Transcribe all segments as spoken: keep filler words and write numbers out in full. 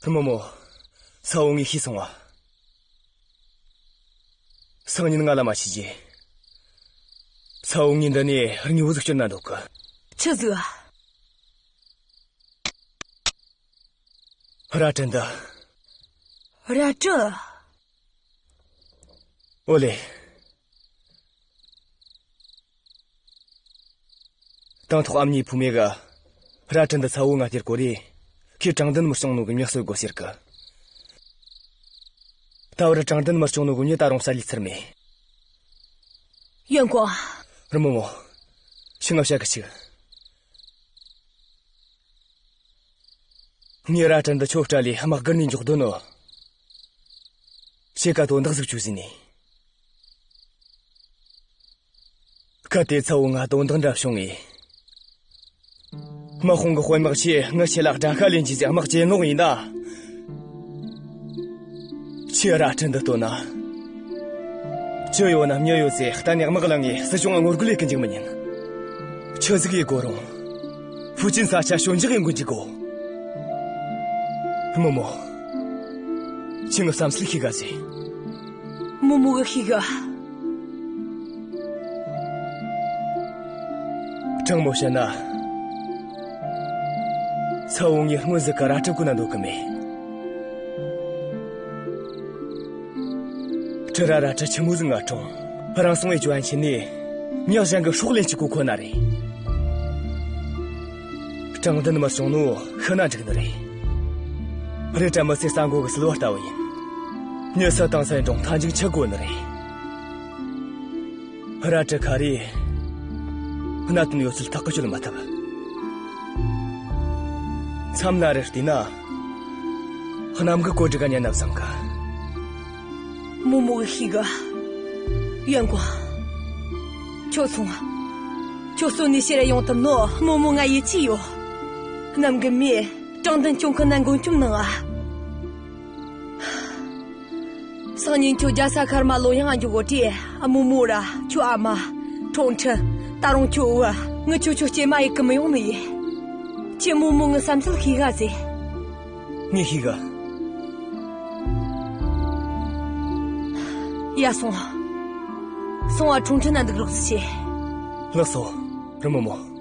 རྨོ་མོ། ཚ་བོ་ངས་ཤེས་སོང་བ། སང་ཉིན་ང་ལ་མ་བྱེད་རྗེས། ཚ་བོ་ངས་འདི་ནས་རྙིང་བུ་ཟིག་སྐྱོར་ན་འདོད་གི། ཆི་ཟིག་རལ་གྲི་འདི། རལ་གྲི། ཨོ་ལེ། དང་ཐོག་ཨ་མྱེས་བུ་མོ་གི་རལ་གྲི་འདི་ཚ་བོ་ང་སྟེར་གོ་རེ། ཁོས་དྲང་བདེན་མི་སྲུང་ནོ་གི་མྱི་གསོད་དགོས་ཟེར་གི། ད་བར་དྲང་བདེན་མི་སྲུང་ནོ་གི་མྱི་ད་རུང་བསད་ལས་ཚར་མེད། ཡོན་ཀོང་། རི་མོ་མོ། ཁྱོས་ང་བཤད་གི་ཆུག་ངས་རལ་གྲི་འདི་ཁྱོད་སྤྲད་ལས་དམག་སྒར་ནས་འཇོག་འདོད་ནོ། ཁྱེད་ཀ་དོན་དག་ཟིག་བཅོས་ཟིན་ནས། གལ་ཏེ་ཚ་བོ་ང་དོན་དག་འདྲ་བྱུང་ངས། དམག་དཔུང་གི་དཔོན་དམག་ཆེ་ངི་ཆེ་ལ་དགྲ་ཤ་ལེན་གྱིས་ཟེར་དམག་ཇེ་ངོགས་ཡིན་ན། ཁྱེད་རལ་གྲི་འདི་བཏོན་ན། ཅི་ཡོད་ན་མྱི་ཡོད་ཟེར་གཏན་ནས་དམག་ལངས་ངས་སྲིད་སྐྱོང་ངོ་རྒོལ་ལས་ཀི་འཇུག་མི་ཉན། ཆི་ཟིག་ཡེ་དགོ་རུང་། ཧྥུ་ཅན་ས་ཆ་ཞོད་འཇགས་ཡིན་དགོས་ཀྱི་གོ། རྨོ་མོ། ཁྱེད་ངི་བསམ་ཚུལ་ཤེས་ག་ཟེ། རྨོ་མོ་གི་ཤེས་ག་དྲང་མོ་བཤད་ན། ཚ་བོ་ངས་སྔོན་ཟིག་གི་རལ་གྲི་གོན་ན་འདོད་གི་མེད། ཁྲི་རལ་རལ་གྲི་ཆི་མོ་ཟིག་ང་དྲོངས། རང་སྲུང་བའི་ཅོ་ཨན་ཆེ་ནས། མྱི་གཞན་གི་སྲོག་ལེན་གྱི་གོ་ཁོ་ན་རེད། དྲང་བདེན་མི་སྲུང་ནོ་ཤི་ན་འགྲིག་ནི་རེད། རེད་དྲ་མི་ཚེ་ས་མགོ་གི་སིལ་བ་ལྟ་བུ་ཡིན། མྱི་སུ་བཏང་སའི་འབྲོང་མཐའ་མཇུག་ཆི་དགོས་ནི་རེད། རལ་གྲི་ཁ་རེ། གནད་དོན་ཡོད་ཚུལ་ཐག་གི་གཅོད་མ་ཐུབ། མཚམས་ལ་རེ་བལྟས་ན། གནམ་གི་བཀོད་སྒྲིག་ག་ཉན་ན་བཟང་གི། རྨོ་མོ་གི་ཤེས་གི། ཡོན་ཀོང་། ཁྱོད་སོང་ང་། ཁྱོད་གསོན་ནས་ཕྱིར་ར་ཡོང་ཐུབ་ནོ་རྨོ་མོ་ང་ཡིད་ཆེས་ཡོད། གནམ་གི་མིས་དྲང་བདེན་སྐྱོང་མཁན་ན་མགོན་སྐྱོབ་གནང་ང་། སང་ཉིན་ཁྱོད་རྒྱལ་ས་ཁར་མ་ལོ་ཡང་འཇུག་གོ་དྲིས་རྨོ་མོ་ར་ཁྱོད་ཨ་མ། ཁྲོང་ཁྲི། ད་རུང་ཁྱོད་བུ། ངི་ཆོ་ཆོ་སྐྱེས་མ་ཡི་གི་མི་ཡོང་ནི་ཡིན། ཁྱེད་རྨོ་མོ་ངི་བསམ་ཚུལ་ཤེས་ག་ཟེ། ངས་ཤེས་གི། ཡ་སོང་། སོང་བ་ཁྲོང་ཁྲི་ན་འདུག་རོགས་ཟེ། ལགས་སོ། རི་མོ་མོ།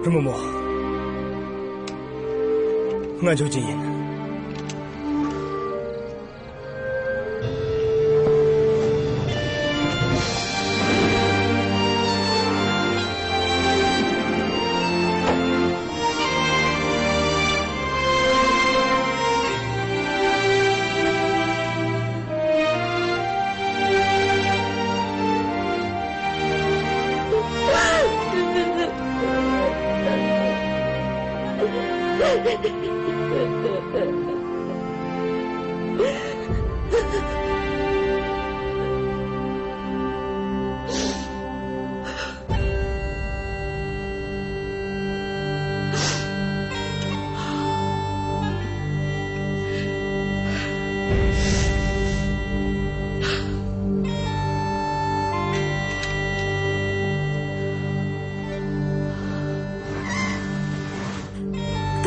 རི་མོ་མོ། ང་འགྱོ་རྒྱུ་ཡིན།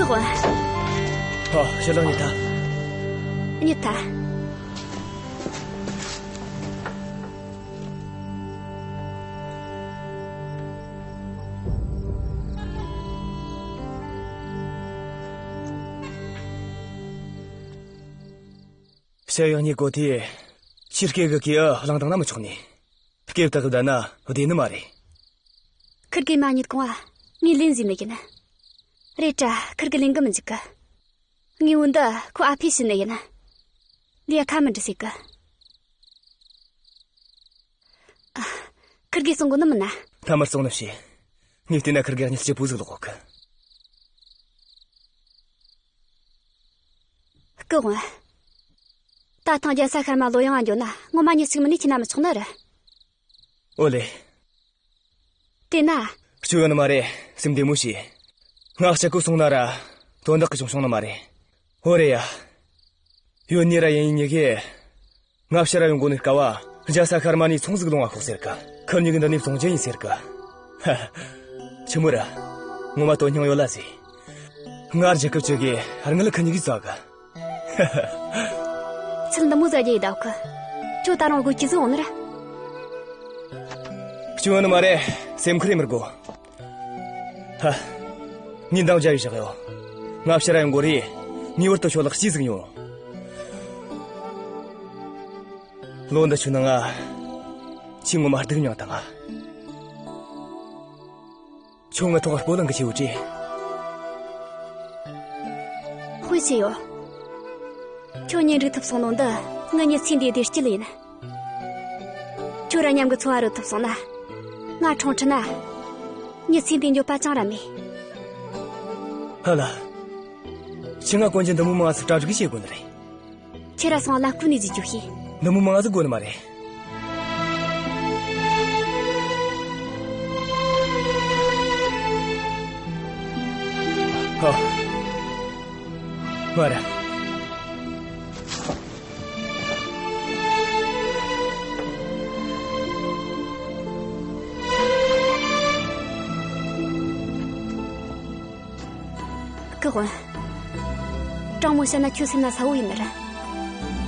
སྐུ་དབང་། ཨ། ཕྱི་ལོགས་གཉིད་ཐལ། གཉིད་ཐལ། ཕྱི་ཡང་གཉིད་གོ་དུས། ཁྱི་སྐད་གི་སྐད་ཨ་བླངས་བཏང་ན་མི་ཆོག་ནི། སྐད་བཏགས་བསྡད་ན་བདེ་ནི་མ་རེད། ཁིར་གེ་མ་གཉིད་གོང་བ་ངས་ལན་ཟིན་ནི་ཡིན། རེད་དྲ་ཁིར་གེ་ལེན་གི་མི་འཇུག་གི། དངོས་པོ་འདི་ཁོ་ཨ་ཕས་བྱིན་ནི་ཡིན། ལིའ་ཁ་མི་འདྲི་ཟེར་གི། ཨ། ཁིར་གེ་གསུང་གོ་ནི་མིན་ན། ཐ་མར་གསུང་ནི་བྱེད། ངས་བལྟས་ན་ཁིར་གེ་གཉིད་སྐྱིད་པོ་ཟིག་ལོག་གི། སྐུ་དབོན། ད་ཐེངས་རྒྱལ་ས་ཤར་མ་ལོ་ཡང་ང་འགྱོ་ན་ངོ་མ་མྱི་གཅིག་མིན་ནས་ཁྱེར་ན་མི་ཆོག་ནི་རེད། ཨོ་ལེ། དེ་ན། སྐྱོ་ཡོད་ནི་མ་རེད། སེམས་བདེ་མོ་བྱོས། ང་སྐྱིད་པོ་སོང་ན་ར་དོན་དག་གི་བྱུང་བྱུང་ནི་མ་རེད། ཨོ་རེད་ཡ། ཡོད་ནི་ར་ཡིན་ཡིན་ཉི་གེ། ང་ཕྱིར་ར་ཡོང་དགོ་ནི་སྐབས་བ་རྒྱལ་ས་ཤར་མ་ནས་ཚོང་ཟིག་ལོང་བ་ཤོག་ཟེར་གི། ཁི་གཉིས་ཀྱི་འདི་ནས་བཙོང་རྒྱུ་ཡིན་ཟེར་གི། ཧ་ཧ། ཆི་མོ་ར། ངོ་མ་དོན་སྙིང་ཡོད་ལ་ཟེ། ང་རྒྱལ་ཁབ་ཅིག་གི་དངུལ་ཁི་གཉིས་ཀྱིས་བཙལ་གི། ཧ་ཧ། ཚུལ་འདི་མོ་ཟ་རྒྱུ་ཡི་ད་གི། ཁྱོད་ད་རུང་དགོད་ཀྱི་ཟིག་འོང་ནི་ར། སྐྱོ་ནི་མ་རེད། སེམས་ཁུར་ཡེ་མི་དགོ། ཧ། ངས་འདང་བརྒྱབ་བཞག་ཡོད། ང་ཕྱིར་ར་ཡོང་དགོ་རེད། ངེས་པར་དུ་ཁྱོད་ལ་གཅིག་ཟིག་ཉོ། ལོ་འདི་ཆུ་ནང་ང་། ཁྱོས་ངོ་མ་སྡུག་མྱངས་བཏང་ང་། ཁྱོད་ངའི་ཐོག་སྤོ་ལངས་གི་ཆེ་བོ་ཅི། དཔེ་ཆེ་ཡོད། ཁྱོད་གཉེན་སྒྲིག་ཐུབ་སོང་ནོ་འདི་ངའི་མྱི་ཚེ་འདིའི་བདེ་སྐྱིད་ཡིན། ཁྱོད་ར་མཉམ་གི་འཚོ་བ་རོལ་ཐུབ་སོང་ན། ང་ཁྲོང་ཁྲི་ན། མྱི་ཚེ་འདིའི་འགྱོད་པ་ཅང་ར་མེད། ཧ་ལ། ཁྱོས་ང་གོན་རྒྱུ་འདི་མོ་མང་ཟིག་གྲ་སྒྲིག་བྱེད་དགོ་ནི་རེད། ཁྱེད་ར་སོང་ལ་ཁུ་ནས་བརྗེད་རྒྱུ་ཤེས། འདི་མོ་མང་ཟིག་དགོ་ནི་མ་རེད། ཧ། མ་རེད། སྐུ་དབོན། དྲང་མོ་བཤད་ན་ཁྱོད་སེམས་ན་ཚ་བོ་ཡིན་ནི་རེད།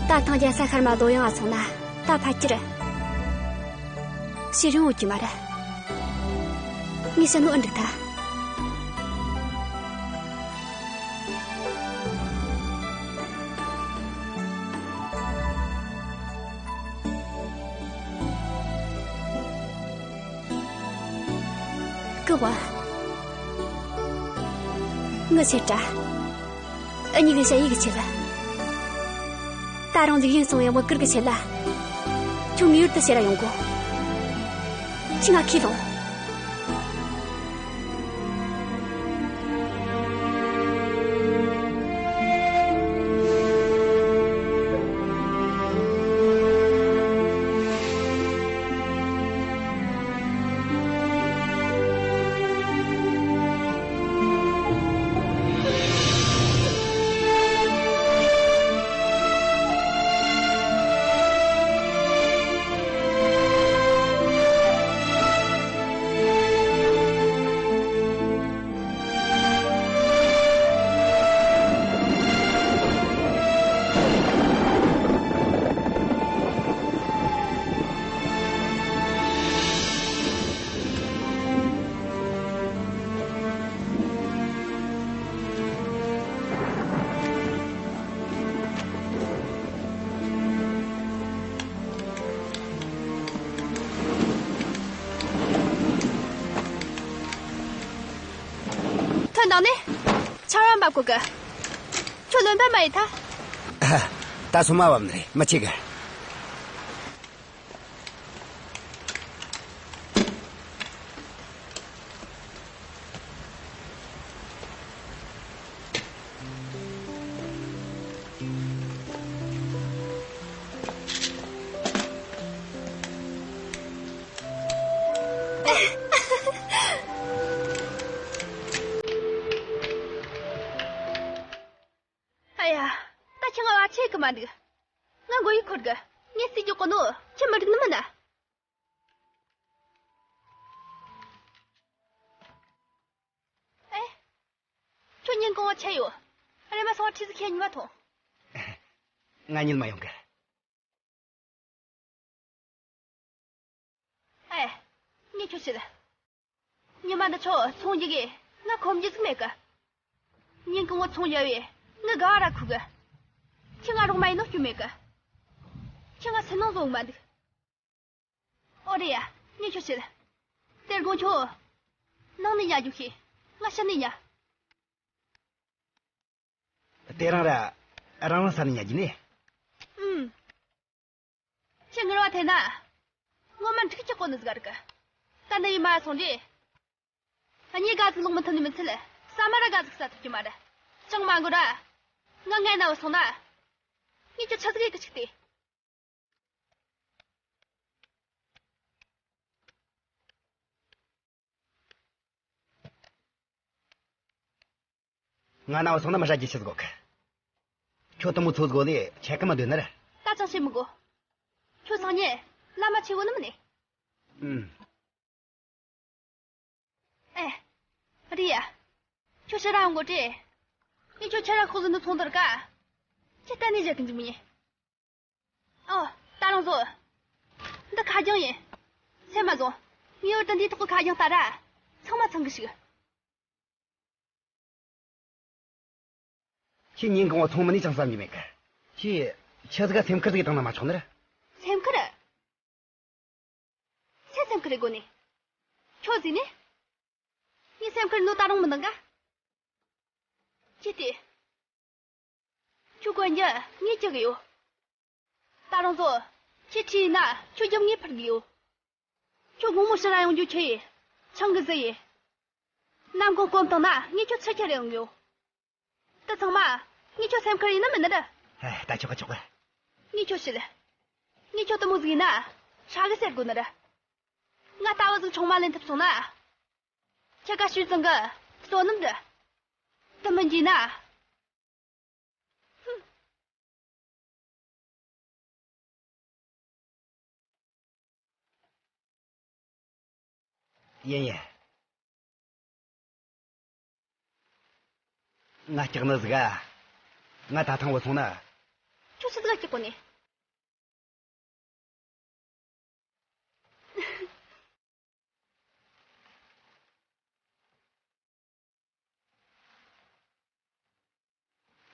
ད་ཐེངས་རྒྱལ་ས་ཤར་མ་ལོ་ཡང་ང་སོང་ན་ད་ཕལ་ཆེར། ཤི་རིང་འོང་རྒྱུ་མ་རེད། ངས་བཤད་ནོ་ཨེ་འགྲིག་ཐལ། སྐུ་དབོན། ངི་ཆེ་དྲ། འུ་གཉིས་ཀྱི་ཞ་ཡི་གི་ཆེད་ལ། ད་རུང་ལིག་ཡིན་སོང་བའི་དམག་སྒར་གི་ཆེད་ལ། ཁྱོད་ངེས་པར་དུ་ཕྱིར་ར་ཡོང་དགོ། ཁྱོས་ང་ཁས་བླངས། ཐོན་དང་ནི། ཆར་བ་འབབ་གོ་གི། ཁྱོད་ལོན་པ་མ་ཡིན་ཐ། ད་སོ་མ་བབ་ནི་རེད། མི་ཆེ་གི། ཨ་ཡ། ད་ཁྱོད་ང་བར་ཆད་གི་མ་འདུག་ང་མགོ་ཡུ་འཁོར་གི། ངས་རྩིས་རྒྱག་གོ་ནོ་ཁྱོད་མི་འགྲིག་ནི་མིན་ན། ཨེ། ཁྱོད་ཉིན་གང་བ་ཆད་ཡོད། རེམ་མ་སོང་བ་ཁྲིད་ཟིག་ཁྱེད་ཉི་མ་ཐོང་། ང་ཉིན་མ་ཡོང་གི། ཨེ། ངས་ཁྱོད་བཤད། ཉི་མ་འདི་ཆོ་ཚོང་རྒྱག་གི་ང་ཁོམ་རྒྱུ་ཟིག་མེད་གི། ཉིན་གང་བ་ཚོང་རྒྱག་བས་ངའི་དགའ་བ་ར་ཁུག་གི། ཁྱེད་ང་རོགས་མ་ཡིན་ནོ་སྐྱོན་མེད་གི། ཁྱེད་ང་སེམས་ནང་བཟོ་མ་འདུག་ཨོ་རེད་ཡ། ངས་ཁྱོད་བཤད། དེ་དགོང་ཁྱོད་ནང་ནས་ཉལ་རྒྱུ་ཤེས། ང་ཕྱི་ནས་ཉལ། དེ་རང་ར་རང་རང་ས་ནས་ཉལ་རྒྱུ་ནི། ཨུམ། ཁྱེད་ངར་བ་དེ་ན། ངོ་མ་འཁྲིག་ཀྱི་ཀོ་ནི་ཟིག་རིག་ད་འདི་ཡི་མ་སོང་རེད། གཉིས་ག་ཟིག་ལོག་མི་ཐུབ་ནི་མི་ཚད། ཟ་མ་ར་ག་ཟིག་ཟ་ཐུབ་ཀྱི་མ་རེད། ཅང་མ་འགོར་ར། ང་ངའི་ན་བུ་སོང་ན། ངས་ཁྱོད་ཆི་ཟིག་ཡེད་གི་ཆུག་སྟེ། ང་ན་བ་སོང་ན་མི་ཧྲ་རྒྱུ་ཆི་ཟིག་གོ་གི། ཁྱོད་དུ་མོ་ཚོ་སྒོ་ལས་ཆད་གི་མི་འདོད་ནི་རེད། ད་ཅང་བཤད་མི་དགོ། ཁྱོད་སང་ཉིན་བླ་མ་ཆེ་བོ་ནི་མིན་ནི། ཨུམ། ཨེ། རེད་ཡ། ཁྱོད་ཕྱིར་ར་ཡོང་གོ་དྲེ། ངས་ཁྱོད་ཁྱེད་ར་ཁོག་ཟིན་ནི་ཚོང་དུར་ཀ་ཁྱེད་གཏན་ནས་བཞག་གི་འཇུག་མི་ཉན། ཨོ། ད་རང་བཟོ། འདི་ཁ་རྒྱང་ཡིན། སེམས་མ་བཟུང་། ངེས་པར་དུ་འདིའི་ཐོག་གི་ཁ་རྒྱང་ལྟ་ར། ཚང་མ་ཚང་གི་ཞིག་ཁྱེད་ཉིན་གང་བ་ཚོང་མི་ནས་ཅང་བསམ་གྱི་མེད་གི། ཁྱེད་ཆི་ཟིག་ག་སེམས་ཁུར་ཟིག་བཏང་ན་མ་ཆོག་ནི་རེད། སེམས་ཁུར། སེམས་སེམས་ཁུར་རེ་དགོ་ནི། ཁྱོད་ཟིག་ནི། ངས་སེམས་ཁུར་ནོ་ད་རུང་མི་འདང་ག་ཅི་སྟེ། ཁྱོད་གོན་རྒྱུ་ངས་སྐྱི་གི་ཡོད། ད་རུང་ཚོ། ཁྱེད་ཁྲིད་ཡིན་ན་ཁྱོད་རྒྱབ་ངས་ཕུར་གི་ཡོད། ཁྱོད་དགོང་མོ་ཕྱིར་ར་ཡོང་རྒྱུ་ཁྱི་ཡིན། ཆང་གི་ཟི་ཡིན། ནམ་གུང་སྐོམ་བཏང་ན་ངས་ཁྱོད་ཚུར་ཁྱེར་ཡོང་གི་ཡོད། དེ་ཚང་མ་ངས་ཁྱོད་སེམས་ཁུར་ཡིན་ནི་མིན་ནི་རེད། ཧེ། ད་ཆོག་གི་ཆོག་གི། ངས་ཁྱོད་བཤད། ངས་ཁྱོད་དུ་མོ་ཟིག་ཡིན་ན་ཧྲ་གི་ཟེར་དགོ་ནི་རེད། ང་ལྟ་བུ་ཟིག་ཆུང་མ་ལེན་ཐུབ་སོང་ན། ཁྱེད་ཀ་ཞུས་ཙང་གི་བསོད་ནམས་རེད། དེ་མིན་གྱིས་ན། ཡིན་ཡིན། ང་སྐྲག་ནི་ཟིག་ག་ང་ད་ཐང་བུད་སོང་ན། ཁྱོད་ཆི་ཟིག་ག་སྐྲག་གོ་ནི།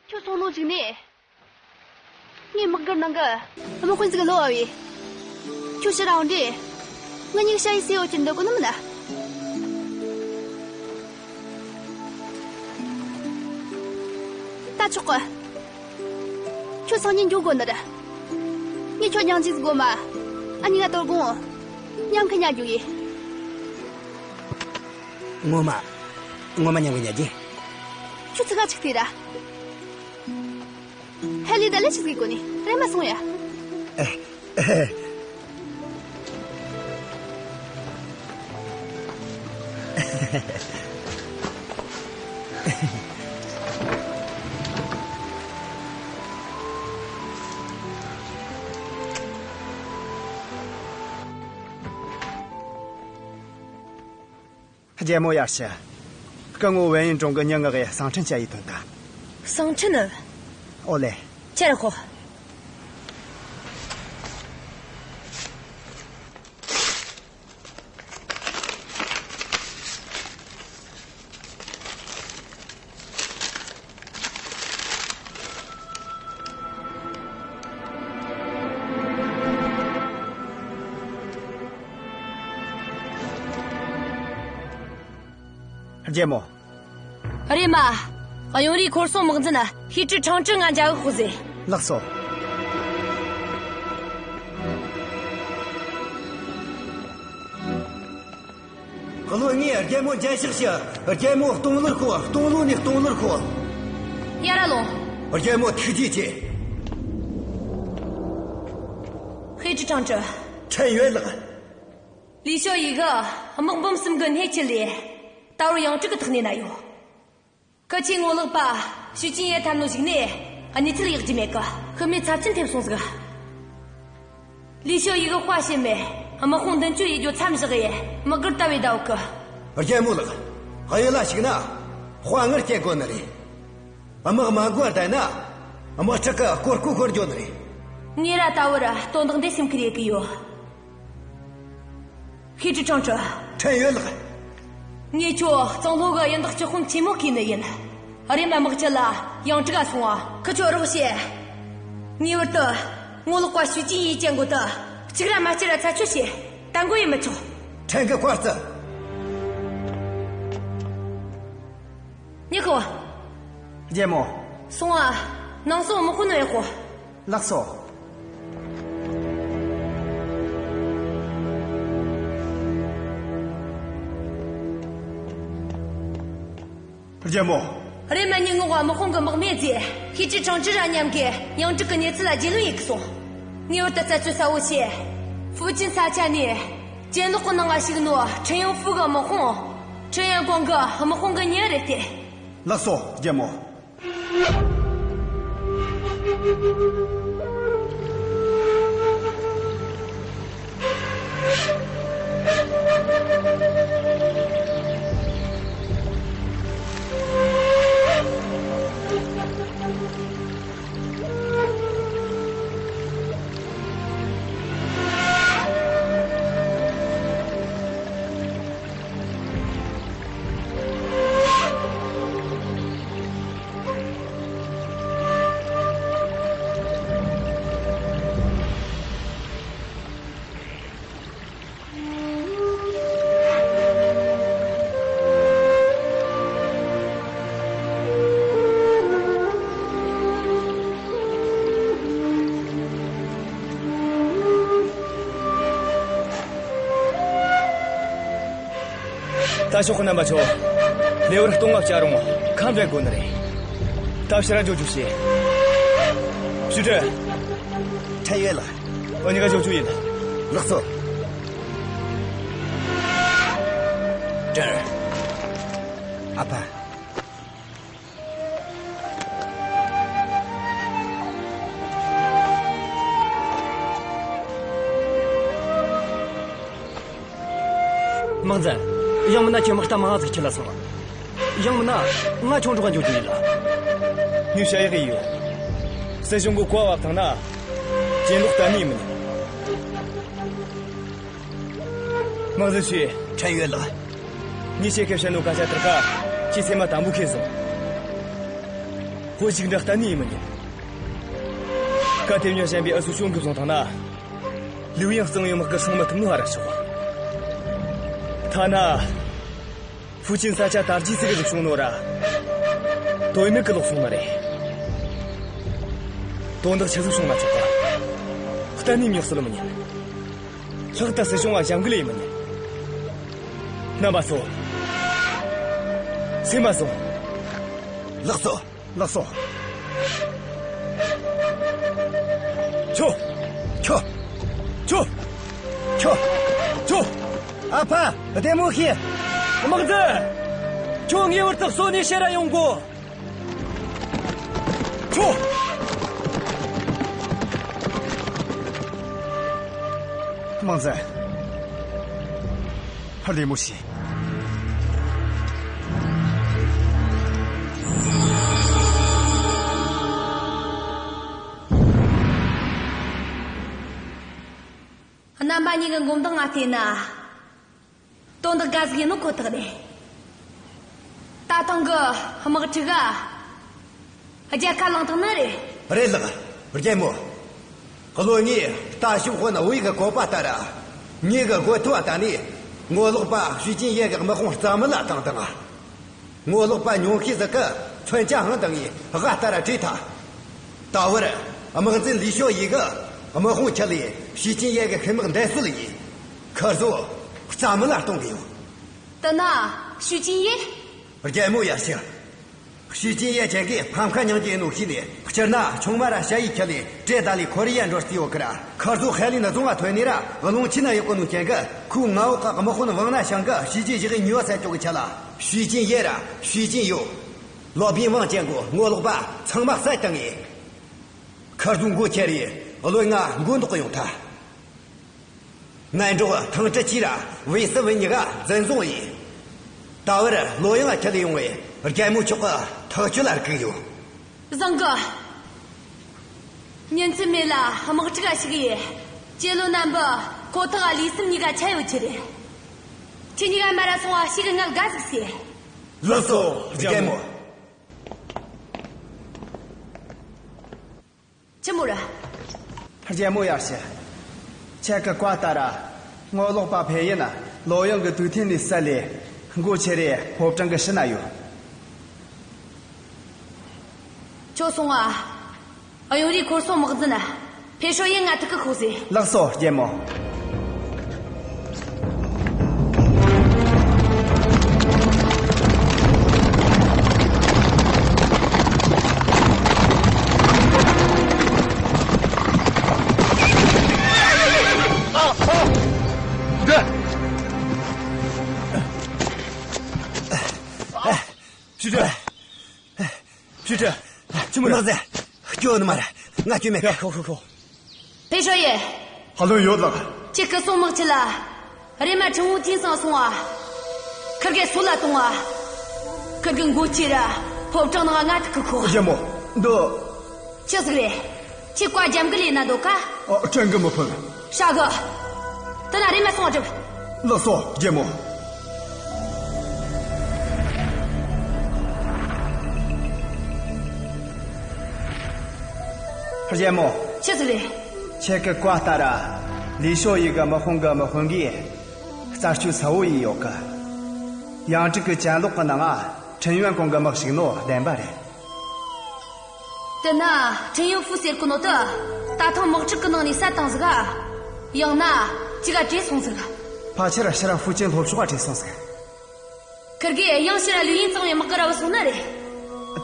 ཁྱོད་སོང་ནོ་ཅིག་ནས། ངའི་དམག་སྒར་ནང་གི་དམག་དཔོན་ཟིག་ལོ་བ་བས། ཁྱོད་ཕྱིར་རང་འདྲེ། ང་གཉིས་ཤ་ཡི་སེ་ཡོ་ཅིར་འདོད་གོ་ནི་མིན་ན། ད་ཆོག་གི། ཁྱོད་སང་ཉིན་འགྱོ་དགོ་ནི་རེད། ངས་ཁྱོད་སྙིང་རྗེ་ཟིག་དགོ་མ། ཨ་ནི་ང་དོར་དགོང་། མཉམ་གི་ཉལ་རྒྱུ་ཡིན། ངོ་མ། ངོ་མ་མཉམ་གི་ཉལ་རྒྱུ། ཁྱོད་ཚིག་ག་ཅིག་ལྟོས་ར། ཧེ་ལི་ད་ལས་ཆི་ཟིག་གོ་ནི་རེམ་མ་སོང་ཡ། ཨེ། ཨེ། རྒྱལ་མོ་ཡར་ཞུ། སྐུ་ངོ་ཝེ་ཡིན་ཀྲུང་གི་མྱི་མངགས་ཡས་གསང་འཕྲིན་བཅར་ཡི་དོན་དང་། གསང་འཕྲིན་ནི། ཨོ་ལེ། ཁྱེད་ར་ཤོག་རྒྱལ་མོ། རེམ་མ། གཡུང་རུའི་ཁོར་སྲུང་དམག་འཛིན་ཤེས་ཀྲི་ཁྲང་ཀྲི་ང་མཇལ་གི་ཤོག་ཟེར། ལགས་སོ། བློན་ངས་རྒྱལ་མོ་མཇལ་ཕྱག་ཞུ། རྒྱལ་མོ་སྟོང་ལོར་ཤོག་སྟོང་ལོ་ནས་སྟོང་ལོར་ཤོག་ཡར་ར་ལོངས། རྒྱལ་མོ་ཐུགས་རྗེ་ཆེ། ཧེ་ཀྲི་ཁྲང་ཀྲི། ཕྲན་ཡོད་ལགས། ལི་ཞོ་ཡི་གི་དམག་འབུམ་གསུམ་གི་སྣེ་ཁྲིད་ལས། ད་བར་ཡང་ཀྲིག་གི་ཐག་ནས་ན་ཡོད། ཁི་ཆོའི་ངོ་ལོག་པ་ཞུས་ཅིན་ཡེ་ཐར་ནོ་ཞིག་ནས་གནས་ཚུལ་ཡག་རྒྱུ་མེད་གི། ཤི་རྨས་ཚབས་ཆེན་ཐེབས་སོང་ཟིག་ལི་ཞོ་ཡི་གི་དཔའ་ཞུམ་མེད། དམག་དཔུང་མདུན་སྐྱོད་ཡེད་རྒྱུ་མཚམས་བཞག་ཡས་དམག་སྒར་ལྟ་བའི་ཟླ་བ་གི། རྒྱལ་མོ་ལགས། གཡུལ་ལ་ཞུགས་ན། དཔའ་ངར་སྐྱེ་དགོས་ནི་རེད། དམག་མ་འགོར་བསྡད་ན། དམག་ཁྲག་གི་སྐོར་ཁུ་ཤོར་འགྱོ་ནི་རེད། ངས་ར་ད་བར་དོན་དག་འདི་སེམས་ཁུར་ཡེད་གི་ཡོད། ཧེ་ཀྲི་ཁྲང་ཀྲི། ཕྲན་ཡོད་ལགས། ངས་ཁྱོད་གཙང་ལྷོ་གི་གཡུལ་འདག་སྤྱི་དཔོན་ཆེན་མོ་བསྐོས་ནི་ཡིན། རེམ་མ་དམག་སྤྱི་ལ་ཡང་ཀྲིག་ག་སོང་ང་། ཁི་ཆོ་རོགས་བྱེད། ངེས་པར་དུ་ངོ་ལོག་པ་ཞུས་ཅིན་ཡེ་ཅན་མགོ་དུ་གཅིག་ར་མ་བཅར་ར་ཚ་ཆོད་བྱེད། ད་མགོ་ཡེ་མི་ཆོག་ཕྲན་གྱི་བཀའ་སྩལ། ཉི་ཁོ། རྒྱལ་མོ། སོང་ང་། ནང་སོ་དམག་དཔོན་ནོ་ཡག་གོ། ལགས་སོ། རྒྱལ་མོ། རེས་མ་ཉིན་ངོ་དམག་དཔུང་གི་དམག་མི་རྫས་ཤེས་ཀྱི་ཁྲང་ཀྲི་ར་མཉམ་གི་ཡང་ཀྲིག་གི་གནས་ཚུལ་ལ་རྒྱུས་ལོན་ཡེད་གི་སོང་། ངེས་པར་དུ་རྩད་གཅོད་གསལ་བོ་བྱས། ཧྥུ་ཅན་ས་ཆ་ནས་གྱེན་ལོག་གི་ནང་ང་ཞུགས་ནོ་ཁྲིན་ཡང་ཧྥུ་གི་དམག་དཔུང་ཁྲིན་ཡང་ཀོང་གི་དམག་དཔུང་གི་མྱི་རེད་དེ། ལགས་སོ་རྒྱལ་མོ། ད་ཤོག་གི་རྣམ་པ་ཚོ། ལེ་བར་སྟོང་ང་བཅར་རུང་ཁམས་བས་དགོས་ནི་རེད། ད་ཕྱིར་ར་འཇོག་རྒྱུ་བྱེད། ཞུ་ཁྲི། ཁྲེན་ཡོད་ལགས། འོ་གཉིས་ཀ་འཇོག་རྒྱུ་ཡིན། ལགས་སོ། ཀྲེན། ཨ་ཕ། དམག་འཛིན། ཡང་མིན་ན་ཁྱེད་དམག་རྟ་མང་ཟིག་ཁྱེར་ལ་སོང་། ཡང་མིན་ན་ང་ཆུང་འགྲོ་ག་འཇུག་རྒྱུ་ཡིན་ལ། ངས་བཤད་ཡག་ཡིན་ཡོད། སྲིད་གཞུང་གི་བཀའ་བབས་ཐང་ན། གྱེན་ལོག་གཏན་ནས་མིན། དམག་འཛིན་ཞུས། ཁྲེན་ཡོད་ལགས། ངས་ཁྱེད་ཀྱི་བཤད་ནོ་སྐད་ཆ་དེར་ཁ་ཁྱེད་སེམས་མ་དམ་པོ་ཁེལ་སོང་། ཧོ་ཞིག་འདྲ་གཏན་ནས་ཡིན་མི་ཉན། སྐབས་དེ་ཉོ་བཞིན་པའི་ཨུ་སུ་ཤོང་གི་བཟུང་ཐང་ན། ལིའུ་ཡང་གཙང་ཡང་དམག་གི་སྲུང་མི་ཐུབ་ནོ་ཧ་ར་ཤོག། ཐ་ན། ཧྥུ་ཅན་ས་ཆ་དར་རྒྱས་ཟིག་གི་རིག་བྱུང་ནོ་ར། དོན་མེད་གི་ལོག་སོང་ན་རེད། དོན་དག་ཆི་ཟིག་བྱུང་ན་ཆོག་ག་གཏན་ནས་ཉོག་སྲིད་ལ་མི་ཉན། ལྷག་ཏུ་སྲིད་གཞུང་བ་ཞབས་འགུལ་ཡིན་མི་ཉན། རྣམ་པ་ཚོ། སེམས་མ་བཟུང་། ལགས་སོ། ལགས་སོ། ཁྱོ། ཁྱོ། ཁྱོ། ཁྱོ། ཁྱོ། ཨ་ཕ། བདེ་མོ་ཤི། དམག་འཛིན། ཁྱོད་ངེས་པར་དུ་གསོ་ནས་ཕྱིར་ར་ཡོང་དགོ། ཁྱོ། དམག་འཛིན། ཧ་ལས་མོ་ཤི། རྣམ་པ་གཉིས་ཀྱི་མགོ་འདང་ང་བལྟས་ན། དོན་དག་འགའ་ཟིག་ཡིན་ནོ་ཁོ་ཐག་རེད། ད་ཐེངས་གི་དམག་འཁྲུག་ག་རྒྱལ་ཁ་བླངས་ཐང་ནི་རེད། རེད་ལགས། རྒྱལ་མོ། བློན་ངས་ལྟ་ཞིབ་དཔོན་དབུས་གི་བཀོད་པ་ལྟར། ངེད་གི་བགོ་ཐུབ་བ་ད་ནི་ངོ་ལོག་པ་ཞུས་ཅིན་ཡེ་གི་དམག་དཔུང་རྩ་མེད་ལ་བཏང་དང་། ངོ་ལོག་པ་ཉུང་ཤས་ཟིག་གི་མཚོན་ཆ་འཕངས་དང་ངས་དགའ་ལྟར་བྲོས་ཐལ། ད་བར་དམག་འཛིན་ལི་ཞོ་ཡི་གི་དམག་དཔུང་ཁྲིད་ལས་ཞུས་ཅིན་ཡེ་གི་ཤི་དམག་འདེད་གསོད་ཡིན། ཁི་ཚོ་རྩ་མེད་ལ་གཏོང་གི་ཡོད། དེ་ན་ཞུས་ཅིན་ཡེ། རྒྱལ་མོ་ཡར་ཞུ། ཞུས་ཅིན་ཡེ་ཁྱེད་ཀྱིས་ཕམ་ཁ་མྱངས་ཀྱི་ཡིན་ནོ་ཤེས་ནས་སྤྱིར་ན་ཆུང་མ་ར་ཞ་ཡི་ཁྲིད་ལས་བྲོས་ད་ལས་ཁོ་རེ་ཡར་འགྲོ་རྩིས་ཡོད་ཀི་ར། ཁི་ཚོ་ཧེ་ལི་ན་རྫོང་ང་ཐོན་ནས་ར་བློན་ཆེན་ན་ཡོད་གི་ནོ་རྐྱེན་གི་ཁོའི་མངའ་འོག་གི་དམག་དཔོན་ཝང་ན་ཤང་གི་ཞུས་ཅིན་ཡེ་གི་ཉེས་པ་སེལ་ཆོག་གི་ཆེད་ལ། ཞུས་ཅིན་ཡེ་ར་ཞུས་ཅིན་ཡོ། ལོ་པིན་ཝང་ཅན་གོ་ངོ་ལོག་པ་ཚང་མ་བསད་བཏང་ངས། ཁི་ཚོ་མགོ་ཁྱེར་རེ་བློན་ང་མགོ་འདོགས་གི་ཡོང་ཐལ། ངན་འགྲོགས་ཐང་ཀྲི་ཅི་ར་ཝེ་སི་ཝེ་གཉིས་ཀ་འཛིན་བཟུང་ཡིན། ད་བར་ལོ་ཡང་ཁྲིད་ཡོང་བའི་རྒྱལ་མོ་མཆོག་གི་ཐག་གཅོད་ལ་རིག་གི་ཡོད། བཟང་གི། ཉིན་ཚེ་མེད་ལ་དམག་འཁྲུག་ག་ཞུགས་ཡེ། ཁྱེད་ལོ་རྣམ་པ་ཁོ་ཐག་ལུས་སེམས་གཉིས་ཀ་ཆ་ཡོད་ཀྱི་རེད། ཁྱེད་གཉིས་ཀ་མར་ར་སོང་བ་ཞིག་གི་ངལ་དགའ་ཟིག་ཟེ། ལགས་སོ་རྒྱལ་མོ། ཆི་མོ་ར། རྒྱལ་མོ་ཡར་ཞུ། ཁྱེད་ཀྱི་བཀའ་ལྟར། ངོ་ལོག་པ་ཕེ་ཡིན་ལོ་ཡང་གི་དུས་ཐེངས་ནས་བསད་ལས་མགོ་ཆེ་རེ་ཕོ་བྲང་གི་ཕྱི་ན་ཡོད། ཁྱོད་སོང་ཨ། གཡོ་རུའི་འཁོར་སྲུང་དམག་འཛིན་ཕེ་ཧྲོ་ཡིན་ང་ཐུག་གི་ཤོག་ཟེ། ལགས་སོ་རྒྱལ་མོ། ཕྱི་དྲོ། ཕྱི་དྲོ། ཆི་མོ་རེད། ནགས་ཚལ། སྐྱོ་ནི་མ་རེད། ང་སྐྱོ་མེད། ཡ། ཁོ་ཁོ་ཁོ། ཕེ་ཤོ་ཡེ། ཧ་ལོ། ཡོད་ལགས། ཁྱེད་ཀྱི་སྲུང་དམག་ཁྲིད་ལ། རེམ་མ་ཁྲིན་ཝུ་ཐིང་སང་སོང་བ། ཁིར་གེ་སུ་ལ་གཏོང་བ། ཁིར་གི་མགོ་ཅི་ར། ཕོ་བྲང་ནང་ང་ཐུག་གི་ཁོ། རྒྱལ་མོ། འདི། ཆི་ཟིག་རེད། ཁྱེད་བཀའ་རྒྱབ་གི་ལས་ན་འདུག་ག་ཨ། དྲན་གི་མི་ཕོད། ཧྲ་གི། དེ་ན་རེམ་མ་སོང་བ་སྒྲུབ། ལགས་སོ། རྒྱལ་མོ། རྒྱལ་མོ། ཆི་ཟིག་རེད། ཁྱེད་ཀྱི་བཀའ་ལྟར། ལི་ཤོ་ཡི་གི་དམག་དཔུང་གི་དམག་དཔོན་གྱིས་རྩད་གཅོད་ཚ་བོ་ཡིན་ཡོད་གི། ཡང་ཀྲིག་གི་གྱེན་ལོག་གི་ནང་ང་ཁྲིན་ཡོན་ཀོང་གི་དམག་ཞུགས་ནོ་བདེན་པ་རེད། དེ་ན་ཁྲིན་ཡོན་ཧྥུ་ཟེར་གོ་ནོ་དེ་ད་ཐེངས་དམག་འཁྲུག་གི་ནང་ནས་བསད་བཏང་ཟིག་ག་ཡང་ན་ཅི་ག་བྲོས་སོང་ཟིག་ཕལ་ཆེར་ཕྱིར་ཧྥུ་ཅན་ལྷོ་ཕྱོགས་ལ་བྲོས་སོང་ཟིག་ཁིར་གེ་ཡང་ཕྱིར་ལིའུ་ཡིན་གཙང་བའི་དམག་གི་ར་བ་སོང་ན་རེད།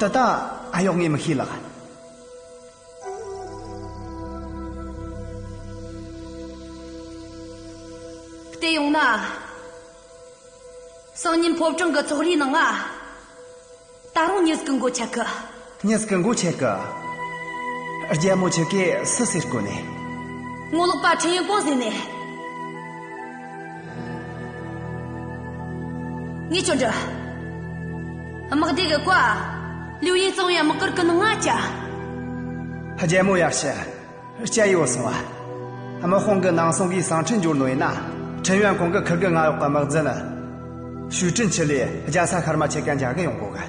དེ་ད་ཨ་གཡོག་ངས་མི་ཤེས་ལགས། བལྟས་ཡོང་ན། སང་ཉིན་ཕོ་བྲང་གི་ཚོགས་རའི་ནང་ང་། ད་རུང་མྱི་ཟིག་གི་མགོ་ཆད་གི། མྱི་ཟིག་གི་མགོ་ཆད་གི། རྒྱལ་མོ་ཁྱེད་ཀྱིས་སུ་ཟེར་གོ་ནི། ངོ་ལོག་པ་ཁྲིན་ཡོན་ཀོང་ཟེར་ནི། ངས་ཁྱོད་འདྲི། དམག་སྡེ་གི་བཀའ། ལིའུ་ཡིན་གཙང་བའི་དམག་སྒར་གི་ནང་ང་བཅར། རྒྱལ་མོ་ཡར་ཞུ། སྐྱ་ཡི་བུ་སོང་བ། དམག་དཔུང་གི་ནང་སོང་གིས་ཟིང་འཁྲུག་འབྱོར་ནོ་ཡིན་ན། ཁྲིན་ཡོན་ཀོང་གི་ཁིར་གི་ང་གཡོག་གི་དམག་འཛིན། ཞུས་ཀྲིན་ཆི་ལས་རྒྱལ་ས་ཤར་མ་ཁྱེད་ཀ་འཇགས་གི་ཡོང་གོ་གི།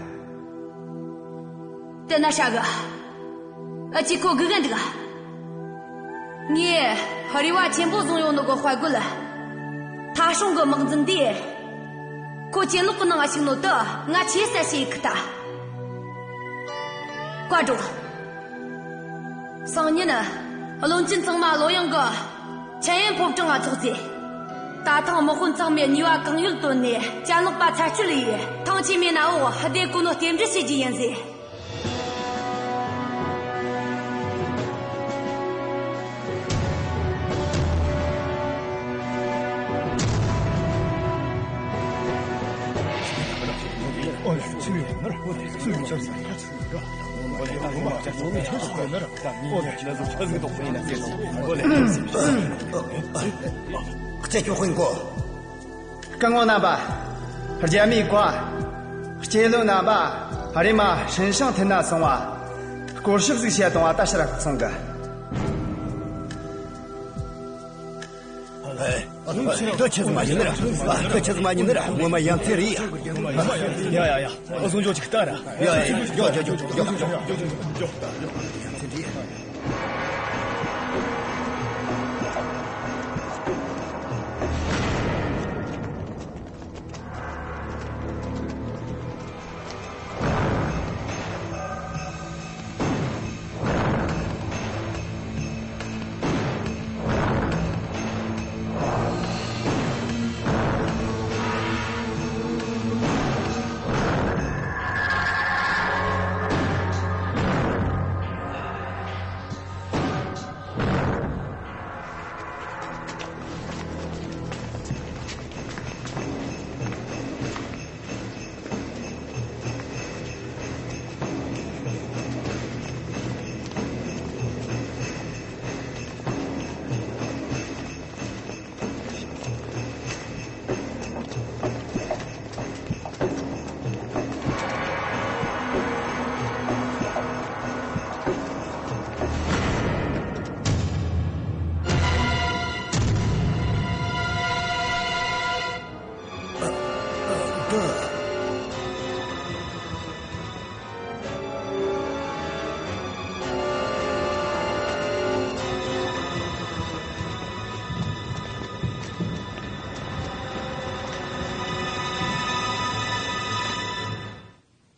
དེ་ན་ཧྲ་གི། ཨ་ཅེ་ཁོ་སྒུག་གི་འདུག་ངས་རེ་བ་ཆེན་པོ་བཟུང་ཡོང་ནོ་གི་དཔའ་རྒོད། ཐ་ཤོང་གི་དམག་འཛིན་འདིས། ཁོ་གྱེན་ལོག་གི་ནང་ང་ཞུགས་ནོ་དེ་ང་ཆེས་གསལ་བྱེད་ཡི་ཁི་ད། བཀའ་སྒྲོགས། སང་ཉིན། བློན་ཆེན་ཚང་མ་ལོ་ཡང་གི་ཆན་ཡན་ཕོ་བྲང་ང་ཚོགས་རྗེས། ད་ཐེངས་དམག་དཔོན་ཚང་མས་ནུས་པ་གང་ཡོད་བཏོན་ནས་གྱེན་ལོག་པ་ཚར་གཅོད་ལས་ཡོད། ཐང་ཆེན་མེད་ན་འོག་བདེ་གོ་ནོ་རྟེན་འབྲེལ་བྱེད་རྒྱུ་ཡིན་ཟེར། ཁྱེད་ཀྱི་དཔོན་གོ། སྐུ་ངོ་རྣམ་པ། རྒྱལ་མོའི་བཀའ། སྐྱེ་བློན་རྣམ་པ། རེམ་མ་ཧྲིན་ཤང་ཐིན་ན་སོང་བ། སྐོར་ཞིབ་ཟིག་བྱས་བཏང་བ་ད་ཕྱིར་སོང་གི། ཨེ། འདི་ཆི་ཟིག་མ་ཡིན་ནི་ར། འདི་ཆི་ཟིག་མ་ཡིན་ནི་ར། ངོ་མ་ཡ་མཚན་རེད་ཡ། ཡ་ཡ་ཡ། ཨ་སོང་ཇོ་ཅིག་ལྟ་ར། ཡ་ཡ་ཡ། ཇོ་ཇོ་ཇོ། ཡ་མཚན་རེད་ཡ།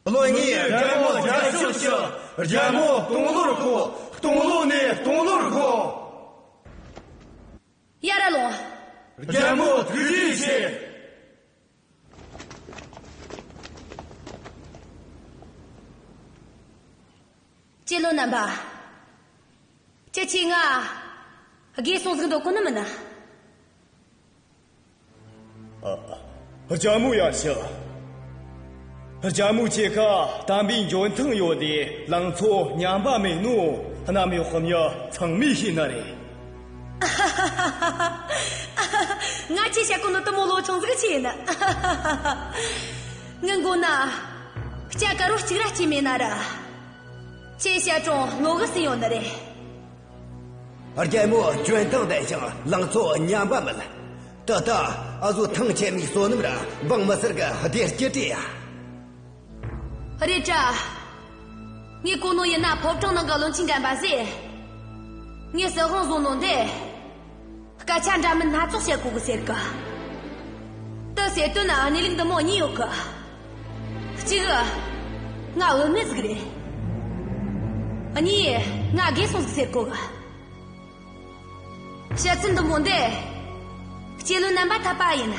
བློན་ངའི་རྒྱལ་མོ་རྒྱལ་ཤོག་ཞུ། རྒྱལ་མོ་སྟོང་ལོར་ཤོག། སྟོང་ལོ་ནས་སྟོང་ལོར་ཤོག། ཡར་ལོངས། རྒྱལ་མོ་ཐུགས་རྗེ་ཆེ། སྤྱི་བློན་རྣམ་པ། ཁྱེད་ཀྱིས་ང་། དགེ་སོང་ཟིག་འདོད་གོ་ནི་མིན་ན། ཨ། རྒྱལ་མོ་ཡར་ཞུ། རྒྱལ་མོ་ཁྱེད་ཀ་དམ་པའི་འཇོན་ཐང་ཡོད་དེ། ལང་ཚོ་ཉམས་པ་མེད་ནོ། གནམ་འོག་གི་མྱི་ཚང་མས་ཤེས་ནི་རེད། ང་ཁྱེད་བཤད་གོ་ནོ་དེ་མོ་ལོ་ཆུང་ཟིག་ཆེ་ཡིན། ངའི་མགོ་ན་སྐྱ་དཀར་བོ་གཅིག་ར་སྐྱེས་མེད་ན་ར། ཁྱེད་བཤད་གྲོང་ལོ་གི་སྲིད་ཡོད་ནི་རེད། རྒྱལ་མོ་འཇོན་ཐང་ལྡན་ཞིང་ལང་ཚོ་ཉམས་པ་མེད། ད་ལྟ་ཨ་ཟོ་ཐང་ཆེན་མོའི་བསོད་ནམས་ར་འབངས་མི་སེར་གི་བདེ་སྐྱིད་བྲིས་ཡ། རེད་དྲ། ངས་གོ་ནོ་ཡིན་ན་ཕོ་བྲང་ནང་གི་བློན་ཆེན་རྒན་པ་ཟེར། ངས་སྲིད་དབང་བཟུང་ནོ་འདི། སྐད་ཆ་འདྲ་མིན་སྣ་ཚོགས་བཤད་གོ་གི་ཟེར་གི། དེ་ཟེར་དོན་ན་གནས་ལུགས་འདི་མོ་གཉིས་ཡོད་གི། གཅིག་ང་བུད་མེད་ཟིག་རེད། གཉིས། ང་རྒས་སོང་ཟིག་ཟེར་གོ་གི། བཤད་ཚུལ་འདི་མོ་འདི། གཅེས་བློན་རྣམ་པ་འཐད་པ་ཡིན།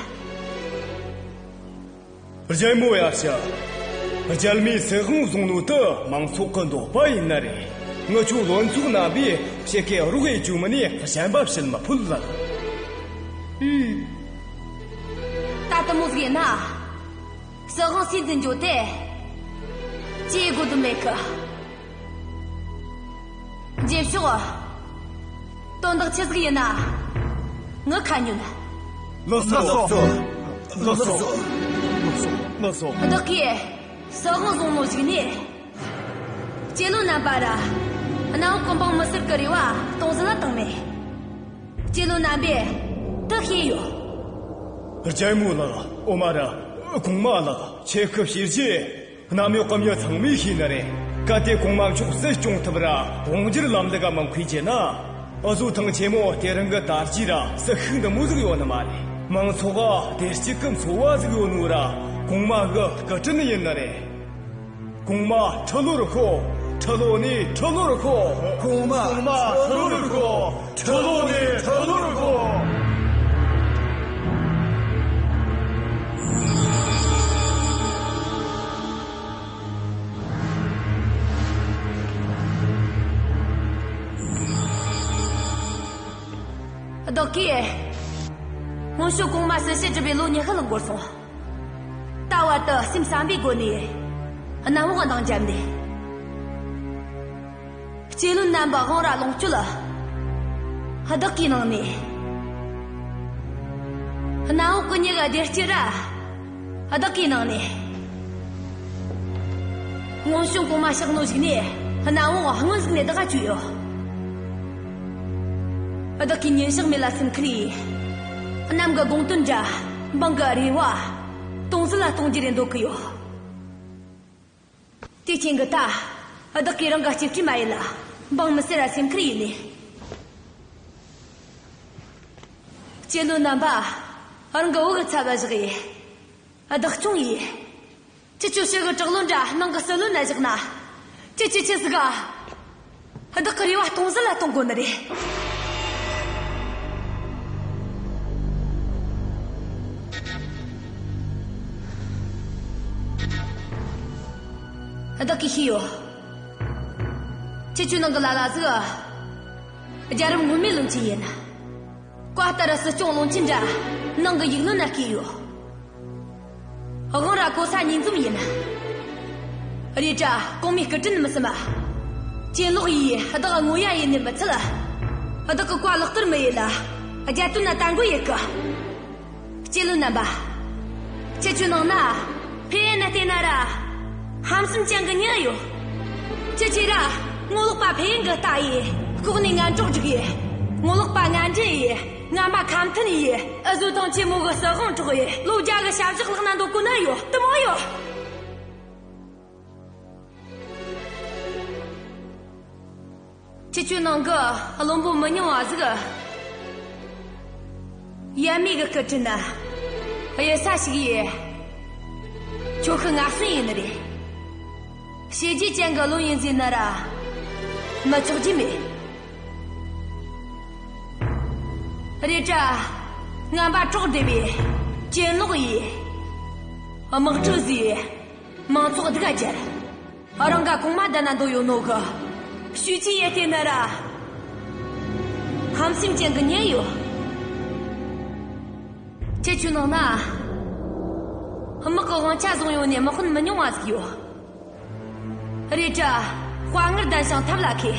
རྒྱལ་མོ་ཡར་ཞུ། རྒྱལ་མོས་སྲིད་དབང་བཟུང་ནོ་དེ་མང་ཚོགས་ཀྱི་འདོད་པ་ཡིན་ནི་རེད། ངི་ཆོ་བློན་ཚོགས་རྣམ་པས་ཕྱེད་ཀའི་རོགས་ཡེད་རྒྱུ་མིན་ནས་གཞན་པ་བྱེད་མི་ཕོད་ལ། ཨུམ། ད་དེ་མོ་ཟིག་ཡིན་ན། སྲིད་དབང་སུས་འཛིན་རྒྱུ་དེ། ཅི་དགོས་དོན་མེད་གི། རྗེས་ཕྱོགས། དོན་དག་ཆི་ཟིག་ཡིན་ན། ངི་ཁ་ཉོན། ལགས་སོ། ལགས་སོ། ལགས་སོ། ལགས་སོ། བདག་གིས་སྲིད་དབང་བཟུང་ནོ་ཞིག་ནས། གཅེས་བློན་རྣམ་པ་ར། གནམ་འོག་གི་འབངས་མི་སེར་གི་རེ་བ་སྟོང་ཟད་ལ་བཏང་མེད། གཅེས་བློན་རྣམ་པས་དེ་ཤེས་ཡོད། རྒྱལ་མོ་ལགས། འོ་མ་ར། གོང་མ་ལགས། ཁྱེད་ཀྱི་བྱས་རྗེས། གནམ་འོག་གི་མྱི་ཚང་མས་ཤེས་ནི་རེད། གལ་ཏེ་གོང་མ་མཆོག་སྲིད་སྐྱོང་ཐུབ་ར་དབང་སྒྱུར་ལམ་ལུགས་མ་མཁས་རྒྱུ་ན། འུ་ཟོ་ཐང་ཆེན་མོ་དེ་རིང་གི་དར་རྒྱས་ར་ཟིལ་ཤུགས་འདི་མོ་ཟིག་ཡོད་ནི་མ་རེད། མང་ཚོགས་བདེ་སྐྱིད་ཀྱི་འཚོ་བ་ཟིག་ཡོད་ནོ་ར་གོང་མ་གི་སྐུ་དྲིན་ཡིན་ནི་རེད། གོང་མ་ཁྲི་ལོར་ཤོག། ཁྲི་ལོ་ནས་ཁྲི་ལོར་ཤོག། གོང་མ་ཁྲི་ལོར་ཤོག། ཁྲི་ལོ་ནས་ཁྲི་ལོར་ཤོག། བདག་གིས། སྔོན་བྱོན་གོང་མ་སྲིད་ཞི་བསྒྲུབས་པའི་ལོ་ཉི་ཤུ་ལ་འགོར་སོང་། ད་བར་དུ་སེམས་བསམ་པའི་སྒོ་ནས་གནམ་འོག་གི་ནང་འཇབ་ནས། གཅེས་བློན་རྣམ་པ་དབང་ར་ལོངས་སྤྱོད་བདག་གིས་གནང་ནས། གནམ་འོག་གི་མྱི་གི་བདེ་སྐྱིད་ར་བདག་གིས་གནང་ནས། སྔོན་བྱོན་གོང་མ་གཤེགས་ནོ་ཞིག་ནས་གནམ་འོག་སྔོན་ཟིག་ནས་བདག་ག་བཅུག་ཡོད། བདག་གིས་ཉིན་ཞག་མེད་ལ་སེམས་ཁུར་ཡིས། གནམ་གི་དགོངས་དོན་འདྲ་འབངས་གི་རེ་བ་སྟོང་ཟད་ལ་གཏོང་རྒྱུ་རེད་འདོད་གི་ཡོད། དེ་རྐྱེན་གྱིས་ད་བདག་གིས་རང་གི་གཅེས་སྤྲས་མ་ཡིན་ལ་འབངས་མི་སེར་ལ་སེམས་ཁུར་ཡིན་ནས། གཅེས་བློན་རྣམ་པ། རང་གི་བུ་གི་ཚབ་ལ་བཞག་ཡིས། བདག་སྐྱོང་ཡིས། ཁྱེད་ཆོ་ཕྱི་གི་དྲག་བློན་འདྲ་ནང་གི་སྲིད་བློན་ལ་བཞག་ན། ཁྱེད་ཆོས་ཆི་ཟིག་ག་བདག་གི་རེ་བ་སྟོང་ཟད་ལ་གཏོང་དགོས་ནི་རེད། བདག་གིས་ཤེས་ཡོད། ཁྱེད་ཆོའི་ནང་གི་ལ་ལ་ཟིག་རྒྱལ་རབས་སྔོན་མའི་བློན་ཆེན་ཡིན། བཀའ་ལྟར་སྲིད་སྐྱོང་བློན་ཆེན་འདྲ་ནང་གི་ཡིག་བློན་ལ་བསྐོས་ཡོད། དབང་ར་གོ་ས་གཉིས་འཛོམས་ཡིན། རེད་དྲ་གོང་མའི་སྐུ་དྲིན་མི་སེམས། གྱེན་ལོག་ཡིས་བདག་ངོ་ཡ་ཡེ་ནས་མི་ཚད། བདག་གི་བཀའ་ལག་བསྟར་མི་ཡེ་ལ་རྒྱལ་དོན་ན་དད་མགོ་ཡེ་གི། གཅེས་བློན་རྣམ་པ། ཁྱེད་ཆོའི་ནང་ན་ཕན་ཡོན་ན་བལྟས་ན་ར། ཧམ་སེམས་ཅན་གྱི་མྱི་ཡོད། ཁྱེད་ཆོས་ར་ངོ་ལོག་པ་ཕན་ཡོན་གྱི་ལྟ་ཡིས་ལྐོག་ནས་ངན་གྲོགས་སྒྲིག་ཡིས། ངོ་ལོག་པ་ངན་འདྲེ་ཡིས་ངན་པ་ཁ་མཐུན་ཡིས་འུ་ཟོ་ཐང་ཆེན་མོ་གི་སྲིད་དབང་འཕྲོག་ཡིས་ལོ་བརྒྱ་གི་ཞབས་ཞུ་ལག་ན་འདོགས་གོ་ནི་ཡོད། དེ་མོ་ཡོད། ཁྱེད་ཆོའི་ནང་གི་བློན་པོ་མི་ཉུང་བ་ཟིག་ཡབ་མེས་གི་སྐུ་དྲིན་ན་གཡུལ་ས་ཞིག་ཡིས་ཁྱོ་ཤི་ངར་སོན་ཡིན་ནི་རེད། བྱས་རྗེས་ཅན་གི་བློན་ཡིན་ཟེར་ན་ར་མི་ཆོག་རྒྱུ་མེད། རེད་དྲ་ངན་པ་གྲོགས་སྡེ་བས་གྱེན་ལོག་ཡིས་དམག་འཁྲུག་བཟོས། མང་ཚོགས་སྡུག་སྦྱར། རང་ག་གོང་མ་བསྡད་ན་འདོད་ཡོད་ནོ་གི་ཤུགས་ཆེན་ཡེ་དེ་ན་ར་ཧམ་སེམས་ཅན་གི་ཉེན་ཡོད། ཁྱེད་ཆོའི་ནང་ན་ དམག་གི་དབང་ཆ་བཟུང་ཡོང་ནས་དམག་དཔོན་མི་ཉུང་བ་ཟིག་ཡོད། རེད་དྲ། དཔའ་ངར་ལྡན་ཞིང་ཐབས་ལ་མཁས།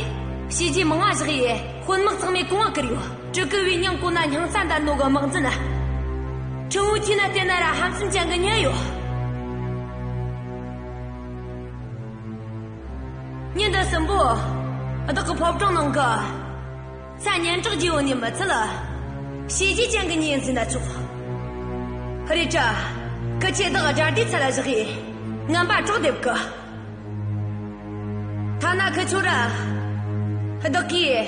བྱས་རྗེས་མང་བ་བཞག་ཡས་དཔོན་དམག་ཚང་མས་གོང་བ་བཀུར་ཡོད། སྤྲུལ་སྐུ་བའི་སྙིང་གོ་ན་སྙིང་རྩ་འདར་ནོ་གི་དམག་འཛིན། ཁྲིན་ཝུའུ་ཐི་ན་བལྟས་ན་ར་ཧམ་སེམས་ཅན་གི་མྱི་ཡོད། ཉིན་འདི་གསུམ་པོ། བདག་གི་ཕོ་བྲང་ནང་གི་ས་སྙན་གྲགས་རྒྱས་ཡོད་ནི་མི་ཚད། བྱས་རྗེས་ཅན་གི་མྱི་ཡིན་ཟེར་ན་ཆོག། རེད་དྲ། ཁི་ཆོས་བདག་དགྲ་སྡེའི་ཚལ་ལ་བཞག་གིས་ངན་པ་གྲོགས་འདེབས་གི། ཐ་ན་ཁི་ཆོ་ར་བདག་གིས་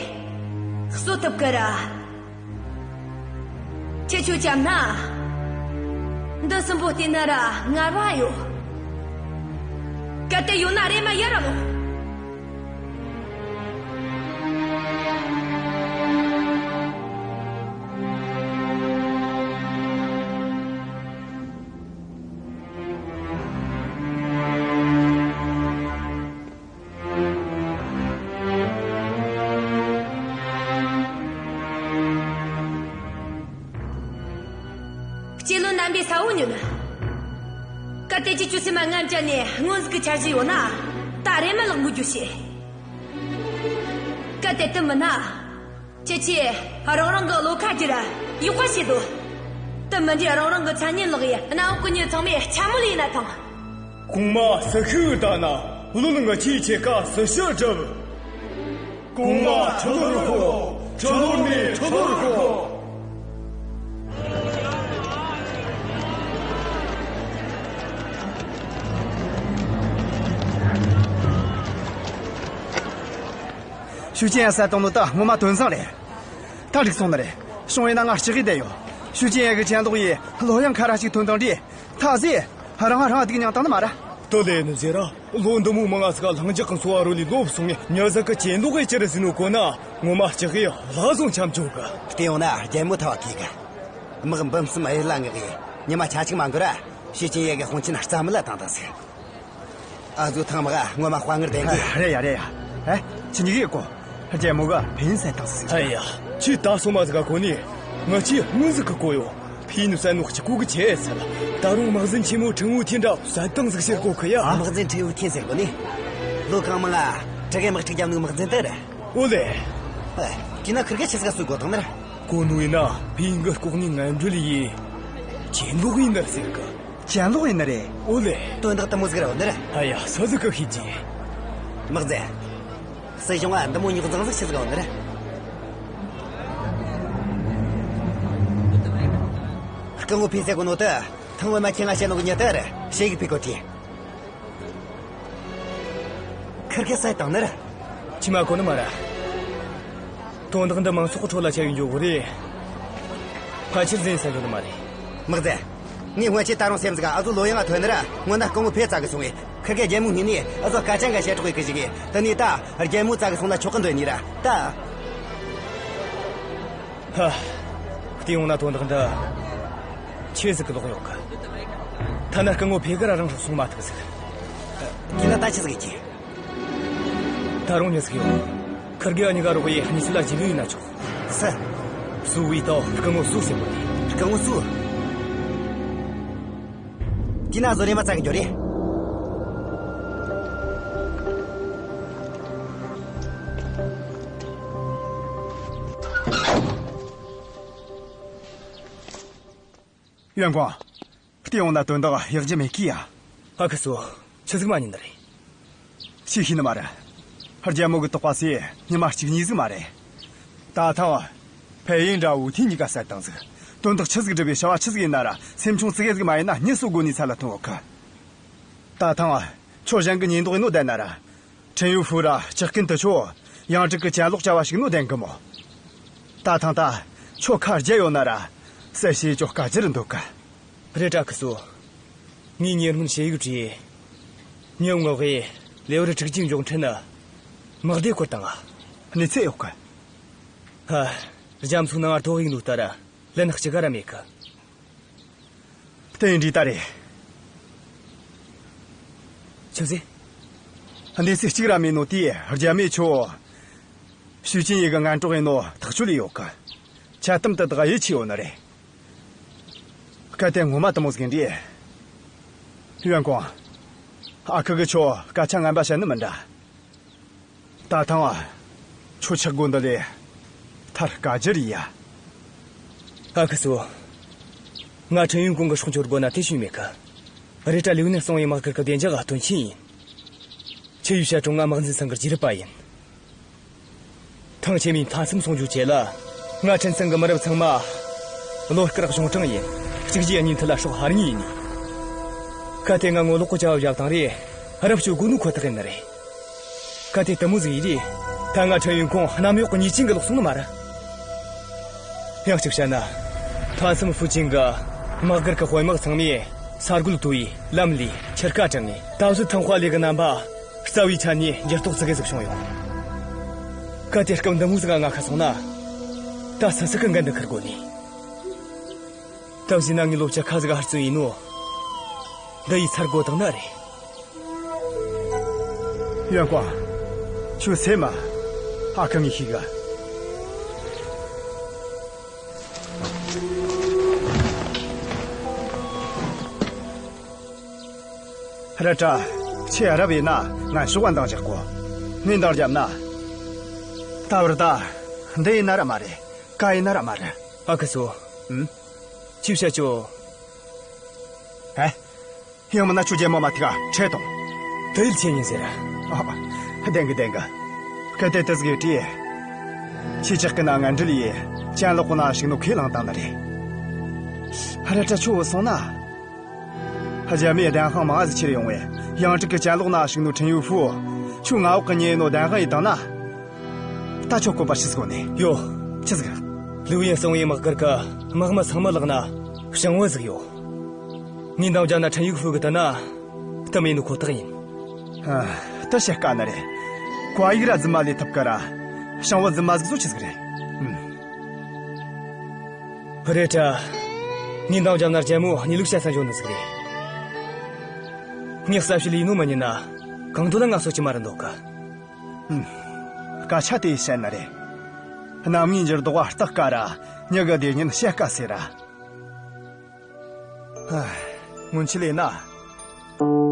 གསོད་ཐུབ་གི་ར། ཁྱེད་ཆོས་བཅམ་ན། འདི་གསུམ་པོ་བལྟས་ན་ར་ངར་བ་ཡོད། གལ་ཏེ་ཡོད་ན་རེམ་མ་ཡར་ལོངས། སྐྱེ་ལོ་རྣམ་པའི་ས་བོ་ཉོན། གལ་ཏེ་ཁྱེད་ཆོས་སེམས་མ་ངན་བཅད་ནས་སྔོན་ཟིག་གི་འཆར་གཞི་ཡོད་ན། ད་རེམ་མ་ལག་འགུལ་རྒྱུ་བྱེད། གལ་ཏེ་དེ་མིན་ན། ཁྱེད་ཆོས་རང་རང་གི་བློ་ཁ་རྒྱུར་ཡག་པ་བྱེད་དོ། དེ་མིན་དུས་རང་རང་གི་མཚན་སྙན་བརླག་ཡས་གནམ་འོག་གི་མྱི་ཚང་མས་འཕྱ་སྨོད་ཡས་ན་ཐང་། གོང་མ་སུ་ཤི་ད་ན་བློན་ང་ཆོས་ཁྱེད་ཀ་སུ་ཞུ་སྒྲུབ། གོང་མ་ཁྲི་ལོར་ཤོག། ཁྲི་ལོར་ནས་ཁྲི་ལོར་ཤོག། ཞུས་ཅིན་ཡ་བསད་བཏང་ནོ་ད་ངོ་མ་དོན་བཟང་རེད། ད་འགྲིག་སོང་ནི་རེད། བྱུང་བས་ན་ང་ལྕགས་ཡིས་བསྡད་ཡོད། ཞུས་ཅིན་ཡ་གི་གྱེན་ལོག་ཡས་ལོ་ཡང་ཁ་ར་ཞིག་ཐོན་བཏང་དུས། ཐག་ཟེ། རང་ང་རང་སྡུག་མྱངས་བཏང་ནི་མ་ར། དེ་ལས་ནི་ཟེར་ར། ལོ་འདི་མོ་མང་ང་ཟིག་ལྷིང་འཇགས་ཀྱི་འཚོ་བ་རོལ་ལས་ལོབས་སོང་ངས་མྱི་ཟིག་གི་གྱེན་ལོག་གི་ཅི་རེད་ཟེར་ནོ་གོ་ན། ངོ་མ་ལྕགས་ཡིས་ལྷ་བཟང་འཆམ་ཆོག་གི། བལྟས་ཡོང་ན་རྒྱལ་མོ་ཐ་བ་གིས་གི། དམག་འབུམ་གསུམ་གཡུལ་ལ་མངགས་ཡས་ཉི་མ་ཆ་གཅིག་མ་འགོར་ར། ཞུས་ཅིན་ཡ་གི་དཔུང་ཆེན་རྩ་མེད་ལ་བཏང་བཏང་ཟིག། ཨ་ཟོ་ཐང་དམག་ངོ་མ་དཔའ་ངར་ལྡན་གི། རེད་ཡ་རེད་ཡ། ཨེ། ཁྱེད་གཉིས་ཀས་གོ། རྒྱལ་མོ་གིས་ཕིན་བསད་བཏང་ཟིག། ཨ་ཡ། ཁྱོས་ད་སོ་མ་ཟིག་ག་གོ་ནི། ང་ཆོས་སྔོན་ཟིག་གི་གོ་ཡོད། ཕིན་བསད་ནོ་གཅིག་གོ་གི་ཆེ་ཚར། ད་རུང་དམག་འཛིན་ཆེན་མོ་ཁྲིན་ཝུའུ་ཐི་འདྲ་བསད་བཏང་ཟིག་ཟེར་གོ་གི་ཡ། དམག་འཛིན་ཁྲིན་ཝུའུ་ཐི་ཟེར་གོ་ནི། ལོ་གང་མང་ང་ཁྲི་གའི་དམག་འཁྲུག་རྒྱབ་ནོ་དམག་འཛིན་དེ་རེད། ཨོ་ལེ། ཨེ། དེས་ན་ཁིར་གེ་ཆི་ཟིག་ག་གསོད་གོ་བཏང་ནི་ར། གོ་ནོ་ཡིན་ན་ཕིན་གིས་ལྐོག་ནས་ངན་འབྲེལ་ཡས། གྱེན་ལོག་ཡས་ནི་རེད་ཟེར་གི། གྱེན་ལོག་ཡས་ནི་རེད། ཨོ་ལེ། དོན་དག་དེ་མོ་ཟིག་ར་ཡོད་ནི་རེད། ཨ་ཡ། སུ་ཟིག་གིས་ཤེས་ཀྱི། དམག་འཛིན། སྲིད་གཞུང་ང་འདི་མོ་རྙོག་འཛིང་ཟིག་ཆི་ཟིག་ཡོད་ནི་རེད། སྐུ་ངོ་ཕིན་བསད་གོ་ནོ་དེ་ཐང་བུ་མ་ཁྱེད་ང་བཤད་ནོ་གི་མྱི་དེ་རེད། ཞེ་གི་ཕི་གོ་ཐི། ཁིར་གེ་བསད་བཏང་ནི་རེད། ཁྱོས་མ་གོ་ནི་མ་ར། དོན་དག་འདི་མང་ཚོགས་ཁྲོད་ལ་ཁྱབ་ཡོང་རྒྱུ་བོ་རེད། ཕལ་ཆེར་ཟིན་ས་འགྱོ་ནི་མ་རེད། དམག་འཛིན། ངས་སྔོན་ཆད་ད་རུང་སེམས་ཟིག་ག་ཨ་ཟོ་ལོ་ཡང་ང་ཐོན་ནི་ར། སྔོན་ན་སྐུ་ངོ་ཕེ་བཙལ་གི་སོང་ངས། ཁིར་གེ་རྒྱལ་མོ་སྨྲས་ནས་ཨ་ཟོ་སྐད་ཆ་འགའ་བཤད་རོགས་ཡེད་གི་ཞིག་གི། དེ་ནས་ད་རྒྱལ་མོ་བཙལ་གི་སོང་ན་ཆོག་གི་འདོད་ནི་ར། ད། ཧ། བལྟས་ཡོང་ན་དོན་དག་འདི་ཆི་ཟིག་གི་ལོག་ཡོད་གི། ཐ་ན་སྐུ་ངོ་ཕེ་གིས་ར་རང་སྲོག་སྲུང་མ་ཐུབ་ཟིག། དེས་ན་ད་ཆི་ཟིག་ཡེད་རྒྱུ། ད་རུང་མྱི་ཟིག་ཡོད། ཁིར་གེ་འུ་གཉིས་ཀ་རོགས་ཡས་གཉིས་ཆ་ལ་རྗེས་ལུས་ཡས་ན་ཆོག། སུ། སུའུ་ཝེ་ཏའོ། སྐུ་ངོ་སུའུ་ཟེར་བ་རེད། སྐུ་ངོ་སུའུ། དེས་ན་ཨ་ཟོ་རེམ་མ་བཙལ་གི་འགྱོ་རེ། ཡོན་ཀོང་། བལྟས་ཡོང་ན་དོན་དག་ཡག་རྒྱུ་མེད་གི་ཡ། ཨ་ཁུ་སོ། ཆི་ཟིག་མ་ཉན་ནི་རེད། ཤེས་ཤེས་ནི་མ་རེད། རྒྱལ་མོ་གི་དོགས་པ་སེལ་ཉི་མ་གཅིག་གཉིས་ཟིག་མ་རེད། ད་ཐེངས་ཕེ་ཡིན་དྲ་ཝུའུ་ཐི་གཉིས་ཀ་བསད་བཏང་ཟིག། དོན་དག་ཆི་ཟིག་སྒྲུབ་པའི་བྱ་བ་ཆི་ཟིག་ཡིན་ན་ར། སེམས་ཆུང་ཙི་གེ་ཟིག་མ་ཡིན་ན་མྱི་གསོད་དགོ་ནི་ཚད་ལ་ཐོན་ཡོད་གི། ད་ཐེངས་ཁྱོད་གཞན་གི་ཉེས་འདོགས་ཡིན་ནོ་བསྡད་ན་ར། ཁྲིན་ཡུ་ཧྥུ་ར་ལྕགས་རྐུན་དེ་ཆོ་ཡང་ཀྲིག་གི་གྱེན་ལོག་བྱ་བ་ཞིག་ནོ་བདེན་གི་མོ། ད་ཐེངས་ད་ཁྱོད་ཁ་རྒྱ་ཡོད་ན་ར་གསལ་བཤད་ཅོ་དཀའ་རྒྱུ་རེད་འདོད་གི། རེད་དྲ་ཁུ་སོ། ངས་ཉེ་སྔོན་ཞུ་ཡིག་བྲིས། ཉི་ངོ་ཝེ་ལེའུ་རི་དྲུག་ཅུའི་མགྱོགས་འཕྲིན་ནི་དམག་སྡེ་བསྐོར་བཏང་ང་། གནས་ཚུལ་ཡོད་གི། ཧ། རྒྱ་མཚོ་ནང་ང་ཐོག་ཡིག་ནོ་ལྟར་ལན་གཅིག་ག་ར་མེད་གི། བསྟན་འདྲི་ད་རེད། ཆི་ཟེ། གནས་ཚུལ་གཅིག་ར་མེད་ནོ་དེས་རྒྱ་མིས་ཁྱོད། ཞུས་ཅིན་ཡེ་གི་ངན་གྲོགས་ཡིན་ནོ་ཐག་ཆོད་ལས་ཡོད་གི། འཆལ་གཏམ་དེ་དག་ཡིད་ཆེས་ཡོད་ནི་རེད། གལ་ཏེ་ངོ་མ་དེ་མོ་ཟིག་ཡིན་དུས། ཡོན་ཀོང་། ཨ་ཁུ་གིས་ཁྱོ་སྐད་ཆ་ངན་པ་བཤད་ནི་མིན་འདྲ། ད་ཐེངས་ཁྱོ་ཆག་སྒོ་འདི་ལས་ཐར་དཀའ་རྒྱུ་རེད་ཡ། ཨ་ཁུ་སོ། ང་ཁྲིན་ཡུན་ཀོང་གི་སྲོག་སྐྱོབ་དགོས་ན་དེ་ཞུས་མེད་གི། རེད་དྲ་ལིའུ་ནན་སོང་ཡི་དམག་སྒར་གི་བདེ་འཇགས་ལ་དོན་ཆེན་ཡིན། ཆི་ཡུས་ཤ་ཀྲུང་ང་དམག་འཛིན་ཚང་གི་རྒྱུད་རབས་པ་ཡིན། ཐང་ཆེན་མོའི་མཐའ་མཚམས་སྲུང་སྐྱོབ་ཆེད་ལ། ང་ཁྲིན་ཚང་གི་མི་རབས་ཚང་མ་བློ་དཀར་གཞུང་དྲང་ཡིན། གཅིག་རྗེས་གཉིས་མཐུད་ལ་སྲོག་ཧར་ངེས་ཡིན། གལ་ཏེ་ང་ངོ་ལོག་གི་བྱ་བ་བཞག་དང་རེད། རབ་བྱོས་དགོས་ནོ་ཁོ་ཐག་ཡིན་ནི་རེད། གལ་ཏེ་དེ་མོ་ཟིག་ཡིན་རེད། ད་ང་ཁྲིན་ཡུན་ཀོང་གནམ་འོག་གི་ཉེས་ཅན་གི་ལོག་སོང་ནི་མ་རེད། ཡང་གཅིག་བཤད་ན། མཐའ་མཚམས་ཧྥུ་ཅན་གི་དམག་སྒར་གི་དཔོན་དམག་ཚང་མས་ས་རྒོད་བཏོལ་བའི་ལམ་ལས་ཆུ་རྐ་དྲངས་ནས། ད་གཟོད་ཐང་ཧྭ་ལི་གི་རྣམ་པ་རྩ་བའི་ཆ་ནས་འགྱུར་ལྡོག་ཙི་གེ་ཟིག་བྱུང་ཡོད། གལ་ཏེ་སྐབས་འདི་མོ་ཟིག་ང་ཁ་སོང་ན། ད་སུ་སུ་གི་འགན་འདི་འཁུར་དགོས་ནི། ད་བཞིན་ན་ངའི་ལོ་བཅུ་ཁ་ཟིག་ཧར་བརྩོན་ཡིན་ནོ། འདི་ཡི་ཚར་དགོས་དང་ན་རེད། ཡོན་ཀོང་། ཁྱོད་སེམས་མ། ཨ་ཁུ་ངས་ཤེས་གི། རེད་དྲ། ཁྱེད་རབ་ཡིན་ན་ང་ཤོག་བ་འདང་རྒྱག་གོ། ངས་འདང་རྒྱབ་ན། ད་བར་ད། འདི་ཡིན་ན་ར་མ་རེད། ཀ་ཡིན་ན་ར་མ་རེད། ཨ་ཁུ་སོ། ཨུམ། ཅི་བྱ་ཆོ། ཨེ། ཡང་མིན་ན་ཁྱོད་རྒྱལ་མོ་མ་ཐིག་ཁྲེ་དང་། དེ་ཡིད་ཆེས་ཡིན་ཟེར། ཨ། བདེན་གི་བདེན་གི། སྐད་དེ་དེ་ཟིག་ཡོད་དྲིས། ཁྱེད་ཅག་གི་ན་ང་འདྲིལ་ཡས། ཅན་ལོག་ན་ཞིག་ནོ་ཁས་བླངས་བཏང་ནི་རེད། ཧ་ར་ཏྲ་ཁྱོད་བུད་སོང་ན། རྒྱ་མིའི་བདེན་དཔང་མང་ཟིག་ཁྱེར་ཡོང་བས། ཡང་ཀྲིག་གི་ཅན་ལོག་ན་ཞིག་ནོ་ཁྲིན་ཡུ་ཧྥུ། ཁྱོད་ང་འོག་གི་ཉེ་ནོ་བདེན་དཔང་ཡིན་བཏང་ན། ད་ཁྱོད་བཀོད་པ་ཆི་ཟིག་གོ་ནས། ཡོ། ཆི་ཟིག་ལིའུ་ཡན་སང་བའི་དམག་སྒར་གི་དམག་མི་ཚང་མ་ལག་ན་ཞང་བོ་ཟིག་ཡོད། ངས་འདང་བརྒྱབ་ན་ཁྲིན་ཡུག་ཧྥུ་གི་དེ་ན་གཏམ་ཡིན་ནོ་ཁོ་ཐག་ཡིན། ཨ། ད་བཤད་དཀའ་ནི་རེད། བཀའ་ཡིག་ར་རྫུན་མ་ལས་ཐུབ་ཀ་ར། ཞང་བོ་རྫུན་མ་ཟིག་བཟོ་ཆི་ཟིག་རེད། ཨུམ། རེད་དྲ། ངས་འདང་བརྒྱབ་ན་རྒྱལ་མོ་གནས་ལུགས་བཤད་ས་འཇོན་ནི་ཟིག་རེད། ངས་གསལ་བཤད་ལས་ནོ་མ་ཉན་ན་གང་འདོད་ལ་ང་སོ་ཅི་མ་རེད་འདོད་གི། ཨུམ། སྐད་ཆ་དེ་བཤད་ནི་རེད། གནམ་ངའི་འགྱུར་ལྡོག་བརྟག་དཀའ་ར། མྱི་གི་བདེ་ཉིན་བཤད་དཀའ་ཟེར་ར། ཨ། སྔོན་ཆད་ལས་ན།